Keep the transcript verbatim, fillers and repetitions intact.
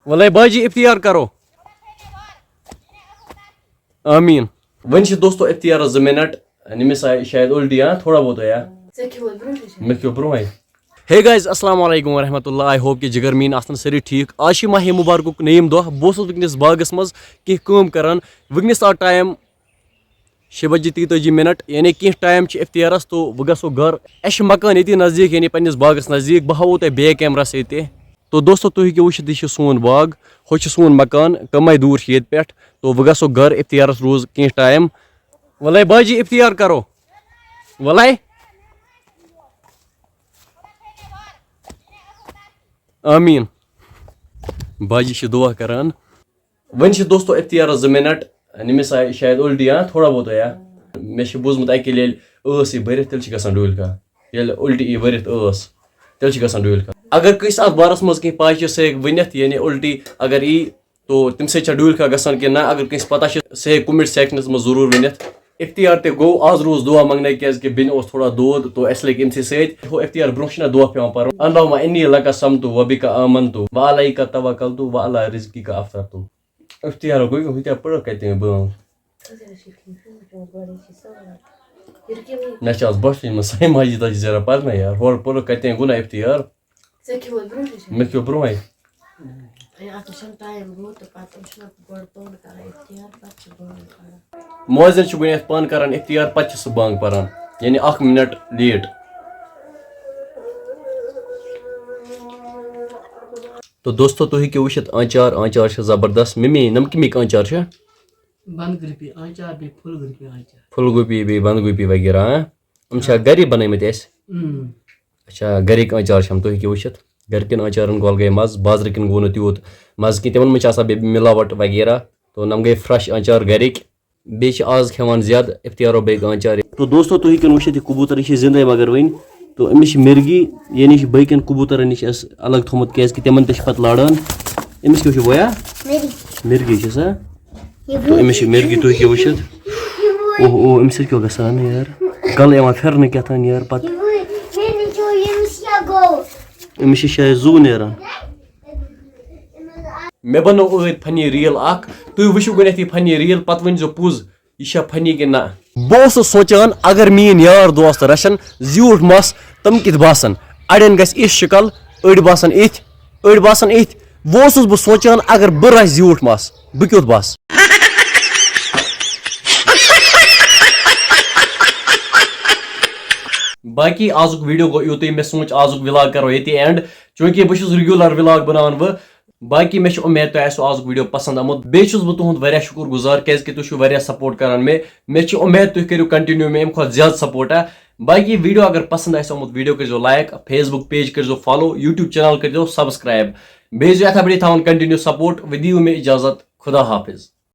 وَلَے باجی، اِفتِیار کَرو۔ آمیٖن۔ وۄنۍ چھِ دوستو اِفتِیارَس زٕ مِنَٹ، أمِس آیہِ شاید اُلٹی، ہاں، تھوڑا بہت آیا۔ ژےٚ کھیوٚوُے برونٛٹھٕے چھا؟ مےٚ کھیوٚو برونٛہٕے۔ Hey guys، السلام علیکم ورحمۃ اللہ۔ I hope کہ جِگر میٖن آسَن سٲری ٹھیٖک۔ آز چھِ ماہِ مُبارکُک نٔیِم دۄہ۔ بہٕ اوسُس وٕنکیٚنَس باغَس منٛز کینٛہہ کٲم کَران۔ وٕنکیٚنَس آو ٹایم شےٚ بجے تیٚتٲجی مِنَٹ، یعنی کینٛہہ ٹایم چھِ اِفتِیارَس، تو بہٕ گژھو گَرٕ۔ اَسہِ چھِ مکان ییٚتی نزدیٖک، یعنی پنٛنِس باغَس نزدیٖک۔ بہٕ ہاوو تۄہہِ بیک کیمراہَس ییٚتہِ۔ تو دوستو، تُہۍ ہیٚکِو وٕچھِتھ، یہِ چھُ سون باغ، ہُہ چھُ سون مکان، کَمٕے دوٗر چھِ ییٚتہِ پٮ۪ٹھ۔ تو بہٕ گژھو گَرٕ، اِفتِیارَس روٗز کینٛہہ ٹایم۔ وَلَے باجی، اِفتِیار کَرو۔ وَلَے۔ آمیٖن۔ باجی چھِ دُعا کَران۔ وۄنۍ چھِ دوستو اِفتِیارَس زٕ مِنَٹ، أمِس آیہِ شاید اُلٹی، ہاں، تھوڑا بہت آیا۔ مےٚ چھُ بوٗزمُت اَکہِ ییٚلہِ ٲس یہِ بٔرِتھ، تیٚلہِ چھِ گژھان ڈوٗلۍ کھا۔ ییٚلہِ اُلٹی یی بٔرِتھ ٲس، تیٚلہِ چھِ گژھان ڈوٗلۍ کھا۔ اگر کٲنٛسہِ اَتھ بارَس منٛز کینٛہہ پَے چھِ، سُہ ہیٚکہِ ؤنِتھ، یعنی اُلٹی اگر یی، تو تَمہِ سۭتۍ چھا ڈوٗلۍ کھا گژھان کِنہٕ نہ؟ اگر کٲنٛسہِ پَتہ چھِ، سُہ ہیٚکہِ comment sectionَس منٛز ضروٗر ؤنِتھ۔ اِفتِیار تہِ گوٚو، آز روٗز دُعا منٛگنے، کیٛازِکہِ بیٚنہِ اوس تھوڑا دود، تو اَسہِ لٔگۍ أمۍ سٕے سۭتۍ۔ ہُہ اِفتِیار برونٛہہ چھُنہ دُعا پٮ۪وان پَرُن، اللهم انی لک صمت و بک آمنت و علیک توکلت و علی رزقک افطرت۔ اِفتِیار گوٚو، ہُتہِ پٔرٕکھ کَتہِ بٲنٛگ؟ مےٚ چھِ آز بۄچھِ منٛز ساے ماجی، تَتھ چھِ زیرا پَرنَے یار، ہورٕ پٔرٕکھ کَتہِ گوٚو نہ اِفتِیار؟ ژےٚ کھیوٚوُے برونٛٹھٕے چھا؟ مےٚ کھیوٚو برونٛہٕے۔ اے، اَتھ چھُنہٕ ٹایم گوٚو تہٕ پَتہٕ چھُنہ گۄڈٕ پانہٕ کَران اِفتِیار، پَتہٕ چھِ بانٛگ پَران۔ مؤذِن چھُ گۄڈٕنٮ۪تھ پَن کَران اِفتِیار، پَتہٕ چھِ سُہ بانٛگ پَران، یعنی اَکھ مِنَٹ لیٹ۔ تو دوستو، تُہۍ ہیٚکِو وٕچھِتھ آنچار، آنچار چھِ زبردست۔ مِمی، نَم کَمِکۍ آنچار چھِ؟ بنٛد گوٗپی آنچار بیٚیہِ پھُل گوٗپی آنچار۔ پھُل گوٗپی بیٚیہِ بنٛد گوٗپی وغیرہ، ہاں؟ یِم چھا گَرے بنٲومٕتۍ اَسہِ؟ اۭں۔ اچھا، گَرِکۍ آنچار چھِ یِم، تُہۍ ہیٚکِو وٕچھِتھ۔ گَرِکٮ۪ن آنچارَن کۄل گٔے مَزٕ، بازرٕ کِنۍ گوٚو نہٕ تیوٗت مَزٕ کینٛہہ، تِمَن منٛز چھِ آسان بیٚیہِ مِلاوَٹ وغیرہ۔ تو نَم گٔے fresh آنچار گَرِکۍ۔ بیٚیہِ چھِ آز کھٮ۪وان زیادٕ اِفتِیارو بیٚیہِ آنچار۔ تو دوستو، تُہۍ ہیٚکِو وٕچھِتھ، یہِ کبوٗتر، یہِ چھِ زِندَے مگر وٕنۍ۔ تو أمِس چھِ مِرگی، یہِ نِش باقیَن کبوٗترَن نِش اَسہِ الگ تھوٚمُت، کیٛازِکہِ تِمَن تہِ چھِ پَتہٕ لاران۔ أمِس کیٛاہ چھُ بویا؟ مِرگی۔ مِرگی چھِ سا؟ تو أمِس چھِ مِرگی، تُہۍ ہیٚکِو وٕچھِتھ۔ اوہ اوہ، أمِس سۭتۍ کیٛاہ گژھان یار؟ کَلہٕ یِوان پھِرنہٕ کیٛاہ تام یار پَتہٕ۔ أمِس چھِ شاید زُو نیران۔ مےٚ بنٲو ٲدۍ funny reel اکھ، تُہۍ وٕچھِو گۄڈٕنٮ۪تھ یہِ funny reel، پتہٕ ؤنۍ زیو پوٚز، یہِ چھا funny کِنہٕ نہ۔ بہٕ اوسُس سونٛچان، اگر میٲنۍ یار دوست رچھن زیوٗٹھ مَس، تِم کِتھ باسن؟ اڑٮ۪ن گژھِ یِژھ شکل، أڑۍ باسن یِتھ، أڑۍ باسن یِتھ۔ وۄنۍ اوسُس بہٕ سونٛچان، اگر بہٕ رچھٕ زیوٗٹھ مَس، بہٕ کیُتھ باسہٕ؟ باقی آزُک video گوٚو یُتُے۔ مےٚ سوٗنٛچ آزُک vlog کرو ییٚتی end، چوٗنٛکہِ بہٕ چھُس regular vlog بناوان وۄنۍ۔ باقی مےٚ چھِ اُمید تۄہہِ آسِوٕ آزُک video پسنٛد آمُت۔ بیٚیہِ چھُس بہٕ تُہُنٛد واریاہ شُکُر گُزار، کیٛازِکہِ تُہۍ چھِو واریاہ support کران مےٚ۔ مےٚ چھِ اُمید تُہۍ کٔرِو continue مےٚ اَمہِ کھۄتہٕ زیادٕ support۔ باقی video اگر پسنٛد آسہِ آمُت، video کٔرۍزیو like، Facebook page کٔرۍزیو follow، YouTube channel کٔرۍزیو subscribe۔ بیٚیہِ ٲسۍزیو یِتھَے پٲٹھۍ تھاوان continue support۔ وۄنۍ دِیِو مےٚ اجازت، خدا حافظ۔